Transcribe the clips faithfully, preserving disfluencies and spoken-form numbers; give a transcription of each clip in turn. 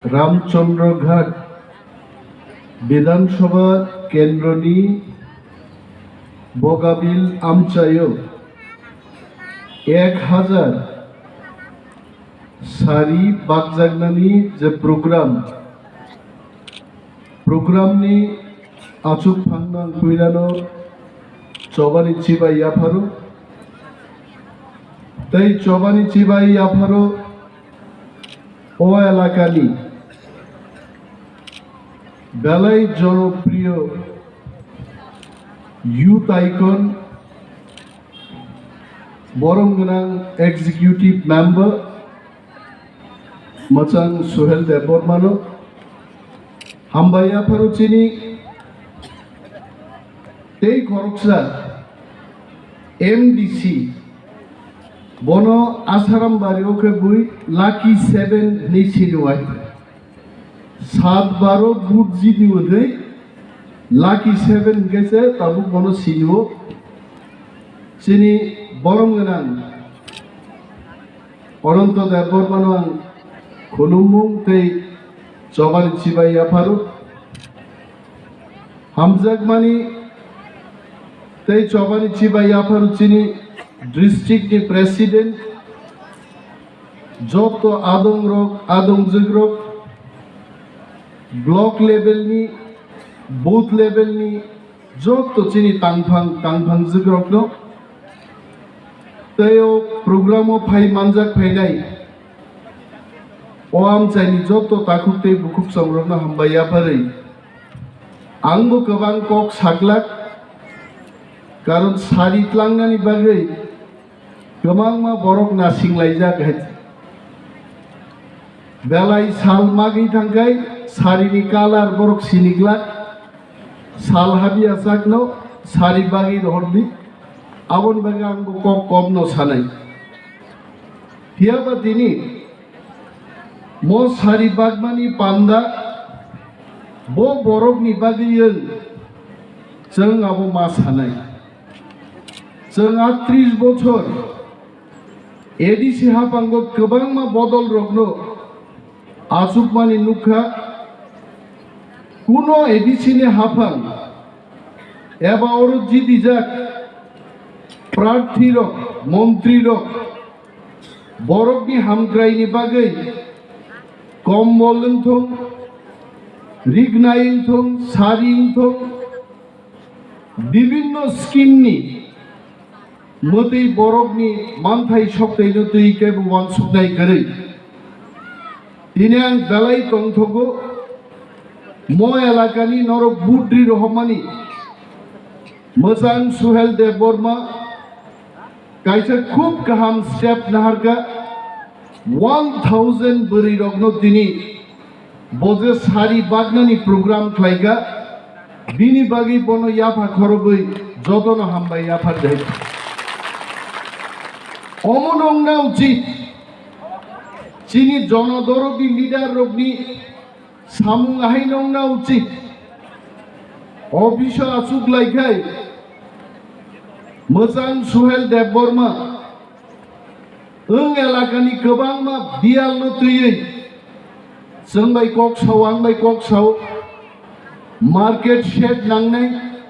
Ramchandra Ghat Bidhan Sabha Kendroni Bogabil amchaio ek hajar sari bakjaknani je program, program ni achuk phangnang puilano chobani chibai yapharo. Tei chobani chibai yapharo o elakani belai jonopriyo youth icon, borom gwnang executive member, Mwchang Suhel Debbarmano hambai yapharo chini tei khoroksa M D C, bono Asaram bari o khe bui Lucky Seven hinwi siniwai. Sat baro vote jidi hwnwi Lucky Seven hwnkhe se tabuk bono sinio. Chini borom gwnang Ananto Debbarmano ang khulumung tei chobani chibai yapharo. Hamjakmani tei chobani chibai yapharo chini district ni president, joto adong rok, adongjwk rok, block level ni, booth level ni, joto chini tangphang, tangphangjwk rokno, tei o program o phai manjak phainai o amchaini joto takhuk tei bukhuk chongrokno hambai yapharwi. Angbo kwbang kok saklak, karon sari tlangnani bagwi kwbangma borok nasinglaijak hai. Belai sal magwi thangkhai sarini kalar borok siniglak, sal habiyasakno sari bagwi rohordi, aboni bagwi angbo kok komno sanai. Phiyaba tini mo sari bagmani panda bo borokni bagwi wng, chwng abo ma sanai. Chwng aatris bochor A D C haphango kwbangma bodol rokno achukmani nukha. Kuno A D C ni haphang eba oro jidijak prarthi rok, montri rok borokni hamkraini bagwi kombol wngthung, rignai wngthung, sari wngthung, bibinno scheme ni mwtwi borokni manthai soktaino twi kebo uansuknai kwrwi. Tini ang belai tongthogo, mo elakani norok budri rohormani Mwchang Suhel Debbarma kaisa khub kaham step naharkha, one thousand bwrwi rokno tini bo je sari bagnani program khlaikha, bini bagwi bono yapha khorobwi jotono hambai yapharjai. Omo nongna uchit, chini jonodorodi leader rokni samung ahai nongna uchit. Office o achuk laikhai Mwchang Suhel Debbarma wng elakani kwbangma biyalno twiwi chwng bai kok sao, ang bai kok sao, market shed nangnai,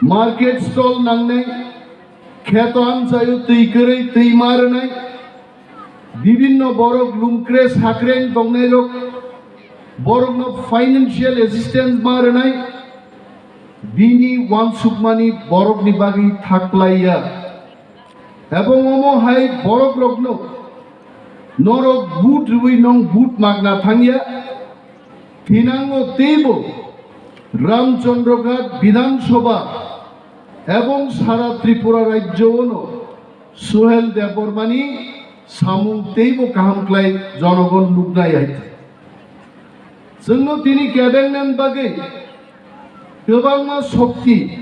market stall nangnai, kheto amchaio twi kwrwi twi ma rwnai, bibinno borok lungkre sakreng tongnairok borokno financial assistance ma rwnai, bini uansukmani borokni bagwi thaklaiya. Ebong omo hai borok rokno norok vote rwui nong vote magna thangya. Thinango teibo Ramchandra Ghat Bidhan Sabha ebong sara Tripura rajyo ono Suhel Debbarmani samung teibo kaham khlai jonogon nuknai hai. Chwngno tini kebengnani bagwi kwbangma shokti,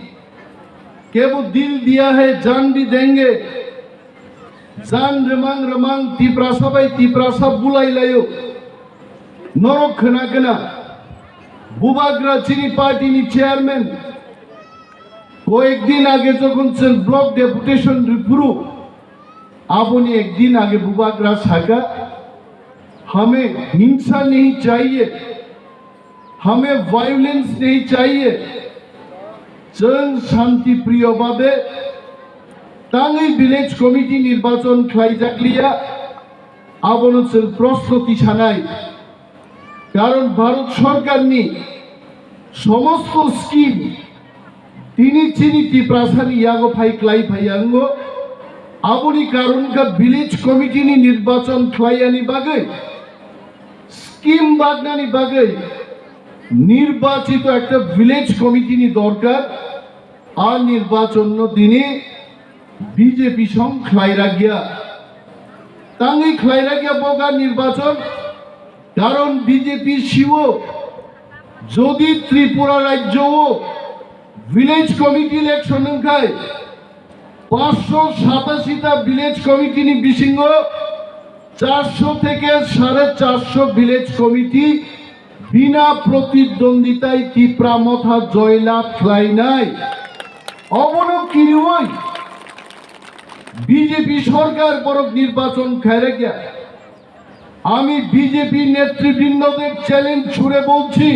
kebo dil diya hai jaan bhi denge, jaan rwmang rwmang Tiprasa bai Tiprasa bulai laio. Norok khna khna Bubagra chini party ni chairman koyek din age jokhon chwng block deputation rwphuru, aboni ek din age Bubagra saka, हमें हिंसा नहीं चाहिए, हमें वायलेंस नहीं चाहिए। Chwng shanti priyo bade tangwi village committee nirbachon khlaijakliya, abono chwng proshno tisanai. Karon Bharat Sorkarni somosto scheme tini chini Tiprasani yago phai klai phai yango. Aboni karon kha village committee ni nirbachon khlaiyani bagwi, scheme bagnani bagwi nirbachito ekta village committee ni dorkar. A nirbachon no tini B J P song khlai rakya. Tangwi khlai rakya boga nirbachon. Karon B J P siwo, jodi Tripura rajyo o village committee election wngkhai, paanch sho satashi ta village committee ni bisingo char sho theke sare char sho village committee bina protidwonditai Tipra Motha joylab khlainai. Obono kiriwi B J P sorkar borok nirbachon khairakya. আমি বিজেপি নেতৃবৃন্দদের চ্যালেঞ্জ ছুড়ে বলছি,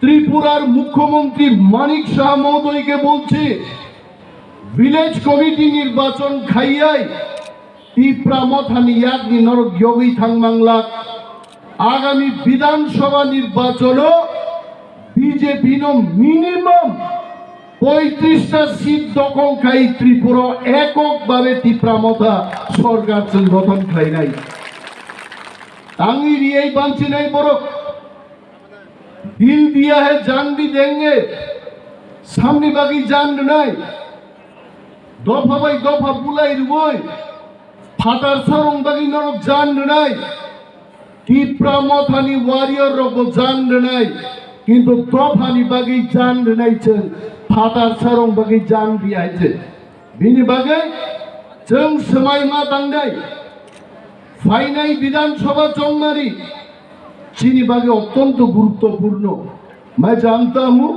ত্রিপুরার মুখ্যমন্ত্রী মানিক সাহা মহোদয়কে বলছি, village committee নির্বাচন খাইয়াই তিপ্রা মথানি ইয়াগনি নরক যোগী থাংমাংলাক। আগামী বিধানসভা নির্বাচনও বিজেপি নো মিনিমাম পঁয়ত্রিশটা সিট দখল খাই ত্রিপুরা এককভাবে তিপ্রা মথা সরকার চুল গঠন খাই নাই। Tangwi riyai banchi nai borok. Dil diya hai jaan bhi denge. Samni bagwi jaan rwnai. Dopha bai dopha bulai rwoi. Phatar sarong bagwi norok jaan rwnai. Tipra mothani warrior rokbo jaan rwnai. Kintu dophani bagwi jaan rwnai chwng. Phatar sarong bagwi jaan riyai chwng. Bini bagwi chwng swmai ma tangnai. Phainai Bidhan Sabha chongmani chini bagwi ottonto guruttopurno. Main janta hu,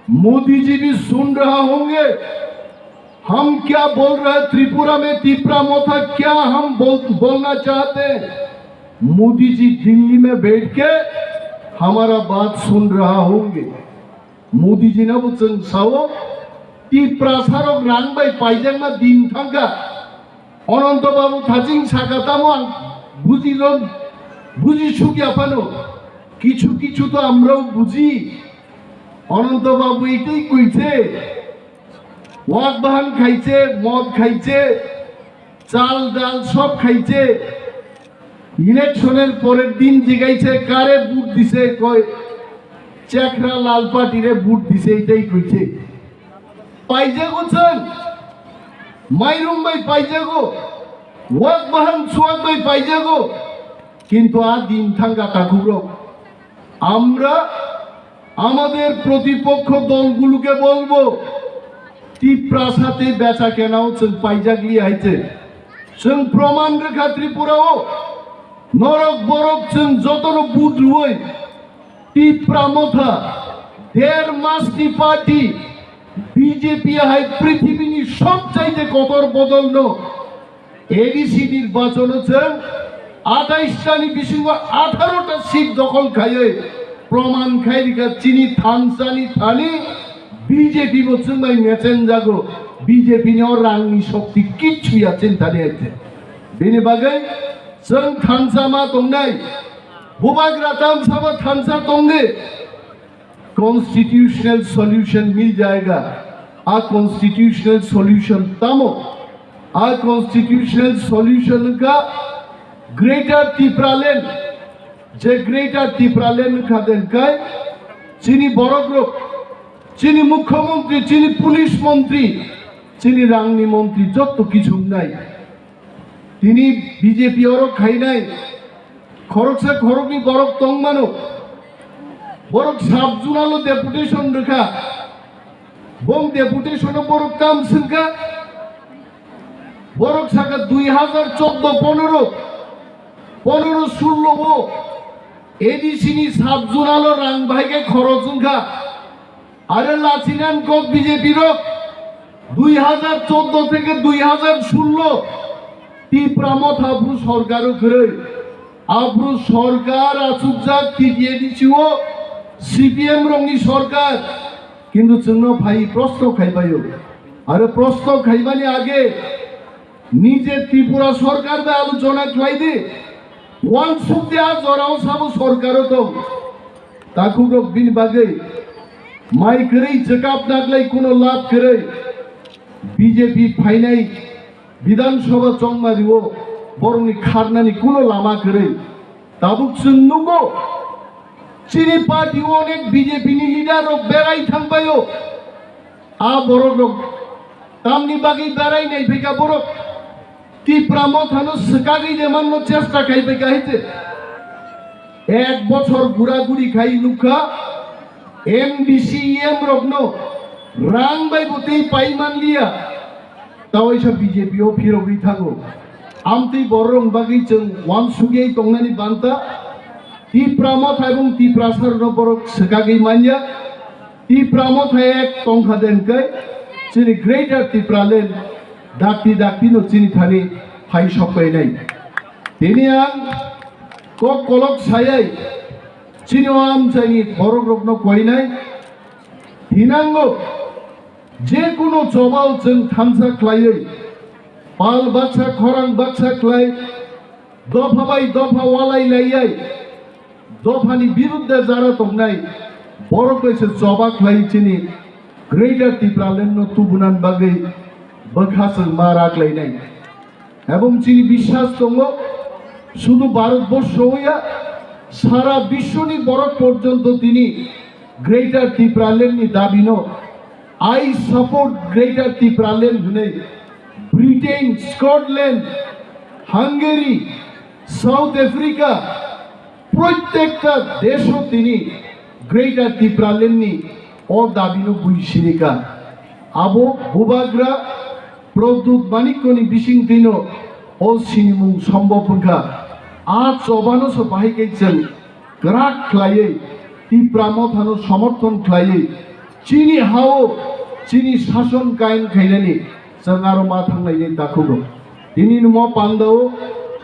Modi ji bhi sun raha honge, hum kya bol rahe, Tripura mein Tipra motha kya hum bol, bolna chahte hain, Modi ji Delhi mein baith ke hamara baat sun raha honge. Modi ji no bo chwng sao, Tiprasa rok rang bai paijakma din thangkha. Ananto Babu thaching saka tamo ang buji ron, buji sukya phano. Kichu kichu to amrao buji. Ananto Babu itei kuiche. Wak bahan khaiche, mod khaiche, chal dal sob khaiche. Election er porer din jigaise kare vote dise, koi Chekra Lal Party re vote dise, itai koise. Paijago chwng, mairum bai paijago, wak bahan suwak bai paijago, kintu a din thangkha takhukrok. আমরা আমাদের প্রতিপক্ষ দলগুলোকে বলবো, তিপ্রাসাতে বেচা কেনাও চল পাইজাগলি আইছে। চল প্রমাণ রেখা ত্রিপুরাও নরক বরক চল যতন বুট রুই তিপ্রা মথা দেড় মাস নি পার্টি বিজেপি হাই পৃথিবীনি সবচাইতে কটর বদল নো এডিসি নির্বাচন হচ্ছে আঠাইশটা নি বিসিংহ আঠারোটা সিট দখল খাইয়ে প্রমাণ খাই রিখা চিনি থানসানি থানি বিজেপি বছর নাই মেচেন যাগো বিজেপি নিয়ে রাংনি শক্তি কিচ্ছু আছে তাদের আছে। বিনি বাগে চং থানসা মা তংনাই বুবাগ্রা তামসাবা থানসা তংনে কনস্টিটিউশনাল সলিউশন মিল জায়গা। আ কনস্টিটিউশনাল সলিউশন তামো, আ কনস্টিটিউশনাল সলিউশন কা গ্রেটার ত্রিপুরাল্যান্ড, যে গ্রেটার ত্রিপুরাল্যান্ড খাদেন কাই চিনি বড় গ্রুপ, চিনি মুখ্যমন্ত্রী, চিনি পুলিশ মন্ত্রী, চিনি রাংনি মন্ত্রী, যত কিছু নাই। Tini B J P oro khainai khoroksa khorokni borok tongmano, borok sub zonal o deputation rwkha, bong deputation o borok kam swngkha, borok saka dui hazar choddo ponoro, ponoro sullo o A D C ni sub zonal o rang bahai khe khorok wngkha. Are lachinan kok B J P rok dui hazar choddo theke dui hazar sullo Tipra motha bu sorkar o kwrwi. Aphuru sorkar achukjak T T A D C o C P M rokni sorkar, kintu chwngno phai proshno khaibaio. Aro proshno khaibani age nije Tripura sorkar bai aluchona khlai di. Wansuk de a jorao sabo sorkaro tong. Takhukrok bini bagwi mai kwrwi chwkap naglai kuno lab kwrwi. B J P phainai Bidhan Sabha chongmario borokni kharnani kuno lama kwrwi. Tabuk chwng nugo, chini party o onek B J P ni leader rok berai thangbaio. A borok rok tamni bagwi berai nai phaika borok Tipra Mothano swkagwi demanno chesta khai phaika hai se. Ek bochor gura guri khai nukha M D C E M rokno rang bai bo tei pai manliya. Tawaisa B J P o phirogwi thango. Amtwi bororok bagwi chwng wansugwi tongnani banta. Tipra Motha ebong Tiprasarokno borok swkagwi manya. Tipra Motha ek tongkha de hwnkhe chini Greater Tipraland dakti dakti no chini thani phai sok painai. Tini ang kok kolok sayai chini o amchaini borok rokno koinai hinango. Jekunu chobao chwng thansa khlaiwi, pal baksa khorang baksa khlai, dopha bai dopha walai laiyai, dophani birudde jara tongnai borok bai se choba khlai chini Greater Tipraland no tubunan bagwi bwkha chwng ma raklainai. Ebong chini biswas tongo, sudu Bharat borsho ya, sara bishwoni borok porjonto tini Greater Tipraland ni dabino "I support Greater Tipraland" hwnwi Britain, Scotland, Hungary, South Africa, proitekta desho tini Greater Tipraland ni o dabino bui sirika. Abo bubagra Pradyut Manikko ni bisingtwino o sinimung sombhob wngkha. A chobano se bahai khe chwng kwrak khlaiwi Tipra Mothano somorthon khlaiwi chini hao chini sason kaim khainani chwng aro ma thanglainai takhugo. Tini nimo pandao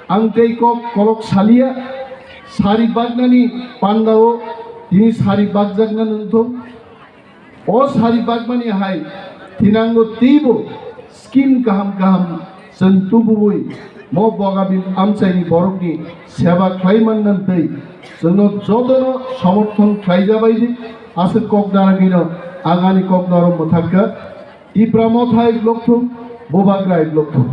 ang tei kok kolok saliya, sari baknani pandao tini sari bakjakna nungthung. O sari bakmani hai thinango teibo scheme kaham kaham chwng tubuwi mo Bogabil amchaini borokni seba khlai manna tei chwngno jotono somorthon khlai jabai di. Aswk kok naragwino ang ani kok norok mwthangkha. Tipra Motha ek lokthung, Bubagra ek lokthung.